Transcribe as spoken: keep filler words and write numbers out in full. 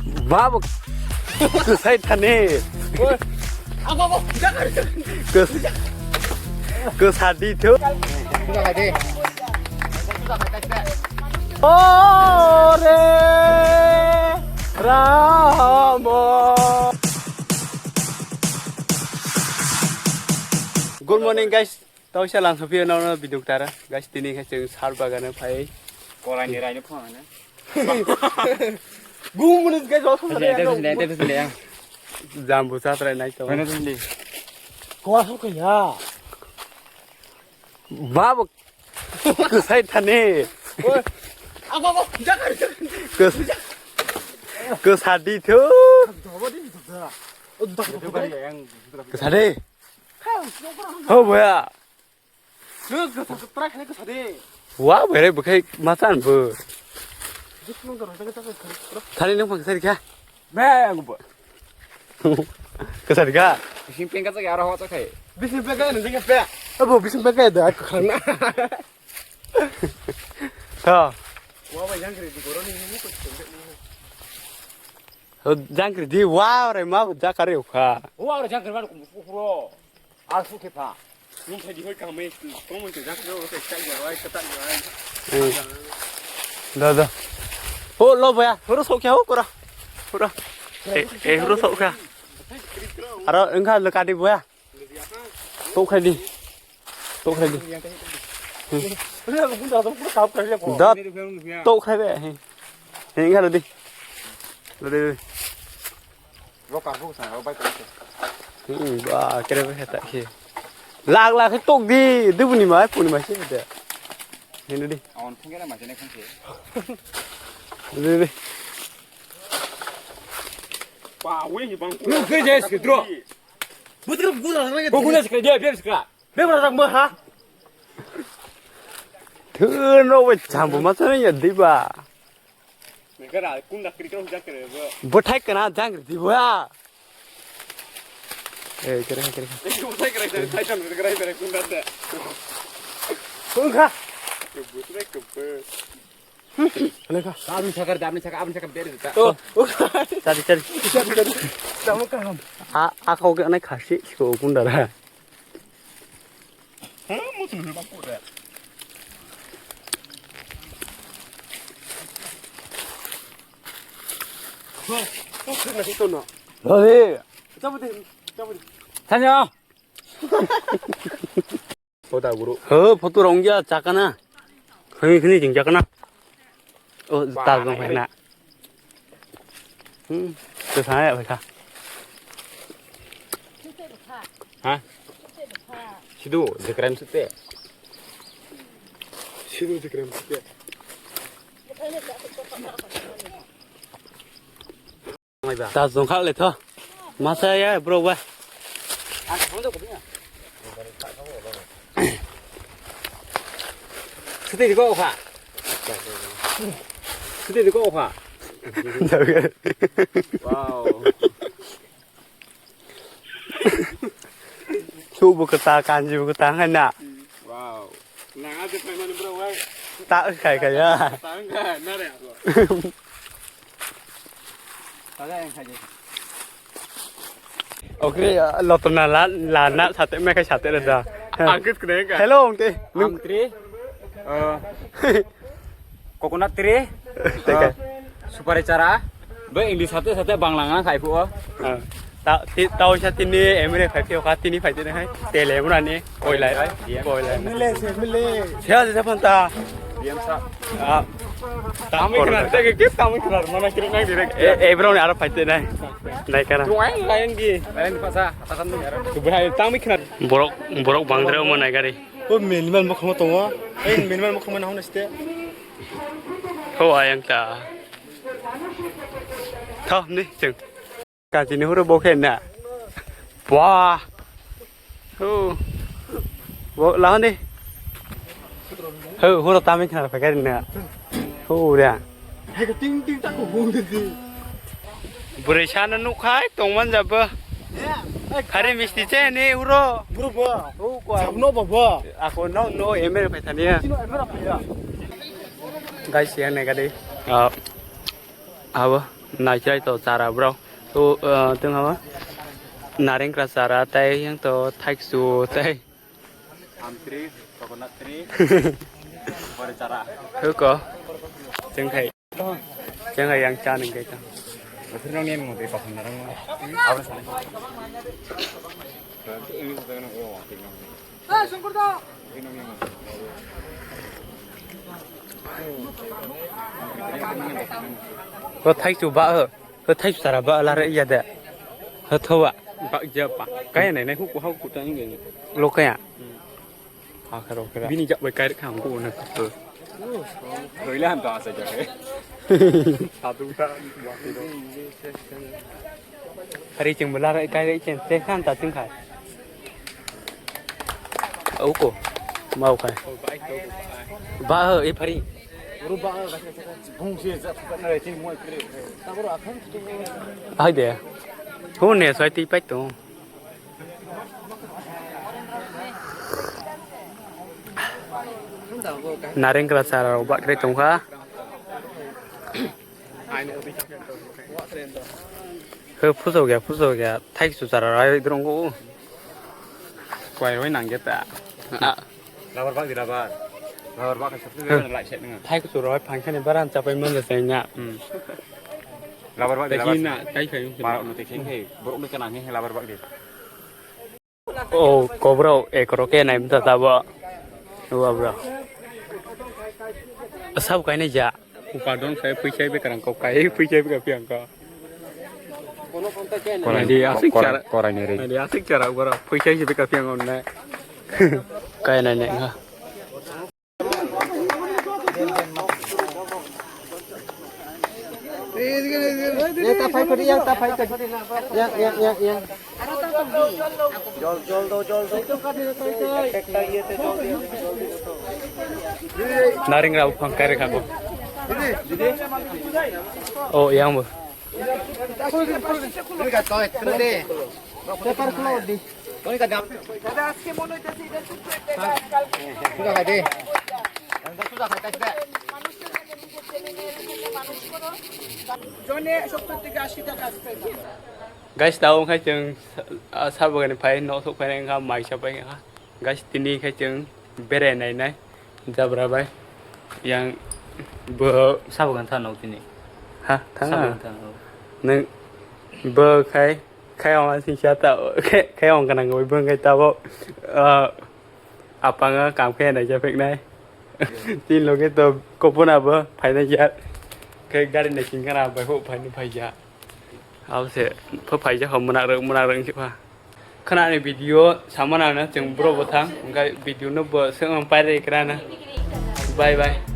Babo. Kwsai thani. Kwsa di thu. Ore Ramo. Good morning, guys. Tau sa lang sophia na video tara. Guys, tini khe chwng sar bagano phai. Korai ni rai ni phone na. Gumuni guys, also. Jambu satrai nai to. Mana tu sini? Kau asal kaya. Babo. Kwsai thani. Abo, abo, jakar. Kwsa di thu. Kwsa di. Ho boya. Wa bere bukai masan bu. Thani nang pang sari kha. Bang bu. Kwsa di kha. Bising pengka chak aro ho chak khai. Bising pengka ni jeng pe. Abo bising pengka da aku khana. Tho. Wa ba jangkri di koroni ni ko. Jangkri di wa re ma jakar kha. Wa re jangkri ma ko puro. Alfu khe pha. Nung khai di hoi kamai, kong mun te jak lo, te chak ya, ai, katak ya, ai. Hmm. Da, da. Ho, lo baya, huro sok kya ho, kora. Huro. Eh, eh, huro sok kya. Aro, engkha le kadi baya. Sok khai di. Sok khai di. Hmm. Da, sok khai be. He. He, engkha lo di. Lo di. Lo di. Lo kar bu sa, lo bai kar. Hmm, ba, kere ba heta khe. Lak lak khe tok di, dubuni mai, puni mai se de. Hino di. Awan phung kera mai jene khang khe. Di, di. Ba, wi hi bang. Lu khe je skidro. Butra gura lagi. Ko guna skidro, biar skidro. Be bra rak ma ha. Thun ro we chambu ma chana ya di ba. Nengkara kunda kiri kiri hujak kere bo. Bothai kana jang di ba. Eh, kere, kere. Bothai kere kere thai cham kere kere kunda te. Kung kha. Ke bothai ke bo. Kale kha. Abni sakar, abni sakar, abni sakar beri ta. Oh, oh. Tadi, tadi. Tadi, tadi. Kamu kaham. A, a kau ke anai khasi ko kunda ra. Rode. Tanya. Kota guru. Ho, photo rong ya chakana. Khani khani jing chakana. Oh, ta dong hai na. Hmm, to saya bhai kha. Ha? Sidu, jekrem sute. Sidu jekrem sute. Ta jong kha le tho. Masa ya bro ba. Siti di ko kha. Siti di ko kha. Wow. Su bu kata kanji bu kata hai na. Wow. Nang aja phaimani bro wai. Ta khai khai ya. Ta khai na re ako. Taga yang khai. Okre, lotona la la na sate me khai sate re da. Angkit kene ka. Hello ongte. Ang tri. Eh, coconut tree. Teka. Eh, supari chara. Be English sate sate Bangla nang khai phuo. Ah. Ta, ti, ta oisa tini emre khai phuo ka tini phai tini hai. Tele mura ni. Koilai. Koilai. Mile se, mile. Sia se phanta. Diam sa. Ah. Tami kena, teke kis tami kena, mana kiri nang direct. Eh, eh, bro, ni aro phai tini hai. Nai kana. Tuai lain di. Lain di pasa, atakan tu yara. Tu bahai tami kena. Borok, borok bangdre mo nai gari. O minimal mokhang tongo. Ei minimal mokhang mana hon este. Ho ayang ta. Tho ni cheng. Ka chini huro bo khe na. Wah. Ho. Bo la ni. Ho huro tami khna pha gari na. Ho ura. Hai ka ting ting tak ko bung de di. Bwrwi sana nukhai tongman jabo. Hari misti che ni uro. Bro ba. Ro ko. Sabno ba ba. Ako no no emre paithania. Sino emre paithania. Guys, yang naik kali. Ah. Abo. Naichilai to chara bro. To, uh, tong hama. Narengkra chara tai yang to thaichu tai. Am tree, coconut tree. Bore chara. Huko. Chengkhai. Chengkhai yang cha nang kai ta. Bothor nang nem mo de pa khana rang. Abra sana. Ko thaichu ba ho. Ko thaichu chara ba la re ya de. Ho thowa. Ba ja pa. Kaya nai nai hu ku ha ku ta ngi. Lo kaya. Akhir akhir. Bini jak bai kai kha ko na. Roila han ta sa ja he. Sadu ta. Hari cheng bela kai kai chen te khan ta cheng khai. Au ko. Mau khai. Ba e phari. Hai de. Hu ne sai ti pai to. Narengkra chara rok bakre tongkha. He phusok ya, phusok ya, thaichu chara rok ai drong go. Kwai roi nang ge ta. Labar bak di labar. Labar bak ka sokni lai set nang. Thaichu rok phangkhani baran chapai man ja sai nya. Hmm. Labar bak di labar. Tei na, tai khai. Barok no tei khai. Borok no kana he labar bak di. O, ko bro, e koro ke nai mta tabo. Wa bro. Sab kai nai ja. Upa dong sai pui sai be karang ko kai, pui sai be ka piang ka. Korai, nai di asik korai, chara. Korai nai re. Nai di asik chara bro, pui sai be ka piang on nai. Kai nai nai ha. Yang, yang, yang, yang. Jol, jol do, jol do. Ekta iyete jol do. Naring rao phang kare khago. Oh, yang bo. Ini ka toy, ini. Paper kulo di. Ini ka dam. দাদা, আজকে মনে হইতেছে এটা ছোট্ট একটা গাছ, কালকে সুজা খাই দে। সুজা খাই, খাই দে। জনে সত্তর থেকে আশিটা গাছ পাইবে। Guys, tao khai chwng, ah, sa bagani phai, no sok phai nang kha, mai sa pai kha. Guys, tini khai chwng bere nai nai, jabra bai. Yang bo sa bagan tha no tini. Ha, tha. Sa bagan tha no. Nang bo khai, khai ang sing sa ta, khai, khai ang kanang bai bang khai ta bo. Ah, apanga kam khai nai ja phek nai. Tin loge to kopona bo phai nai ja. Khai gari nai sing kana bai ho phai nai phai ja. Abo se, pha phaijak kha, mwnak rwk, mwnak rwk wngsi kha. Khwnani video samano ano chwng bro bwthang, hwnkhe video no bo swk ang pairwi kwrana. Bye bye.